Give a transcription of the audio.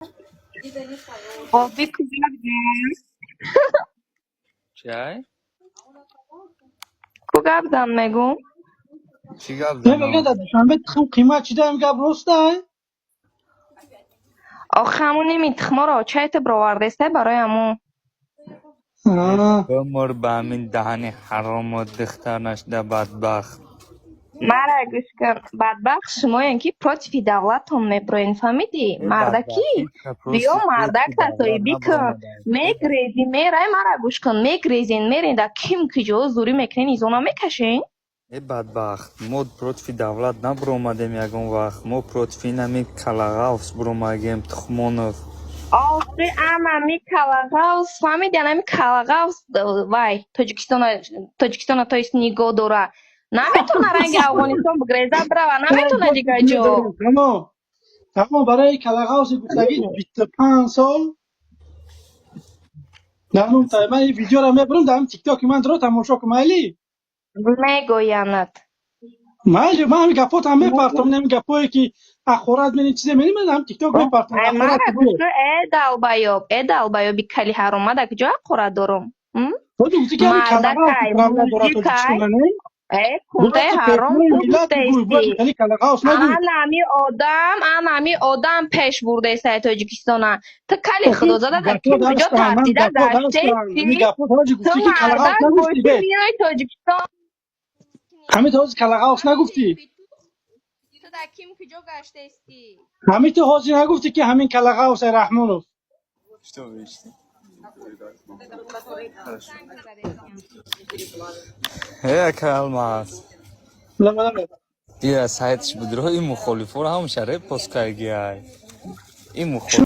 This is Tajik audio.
Оби ку гап зан? Чай? Ку гап зан, мегум. Чӣ гап Не, мегӯяд, занам? Дар Душанбе тухм қимат шида, ин гап ростай? Охи, ҳамун ними тухморо очайта бировардестай барои ҳамун. Бимур ба ҳамин даҳани ҳарому, духтар нашуда, бадбахт. Мара гӯш кун, бадбахт шумоем, ки против давлатон меброен, фаҳмидӣ? Э, Мардакӣ бадбахт, ҳеҷ биё, против мардак давлат тасоибӣ кун. набаромадаем. Мегрези, мерай, мара гӯш кун, мегрезен, мерен, дар ким киҷо зӯрӣ мекунен, изона мекашен. Э, бадбахт, мо против давлат набаромадем ягон вақт. Мо против инами калағавс буромадем, Тухмонов. Охи, анами калағавс, фаҳмиди, анами калағавс вай Тоҷикистона, Тоҷикистона, то есть, нигоҳ дора наметона, ранги Афғонистон бигреза бирава наметона дигар ҷо. Тамом, тамом, барои калағавси гуфтагӣ 25 сол дар ман ин видеоро мебарам, дар Тиктоки ман туро тамошо кун, майли? Мегӯянад. Майли, ман ҳамин гапотам мепартом, ҳамин гапое ки ахорат мени, чизе мени, ман ҳам Тикток мепартом. Ай, ахорат. Мара гӯш кун, э долбоёб, э долбоёби кали ҳаром, дар куҷо ҳақорат дорум? Худи гуфти, ки ҳамин Мардакай, калағавси правда дорад мужикай. Тоҷикистона, не? Э, кундаи Бояд ту ҳаром, пешвои ту миллат бигӯй, бояд гуфтаисти. хеле калағавс нагӯй. Анами одам, анами одам пеш бурдаистай Тоҷикистона. Ту кали худозада дар Гапҳо ким куҷо дарстан, ман тартида гапҳо дарстан, гаштести. ҳамин гапҳо ҳоҷи Ту гуфтӣ, ки калағавс мардак нагуфтӣ бошӣ, бе. миёи Тоҷикистон. Ҳамин ту ҳоҷи калағавс нагуфтӣ. Ту дар ким куҷо гаштести? Ҳамин ту ҳоҷи нагуфтӣ, ки ҳамин калағавс Раҳмонов. Что вы ищете? Хорошо. Э, калмас. Лама. Ира сайтш будро, ин мухолифоро ҳамаша репост кардагиай. Ин мухолиф.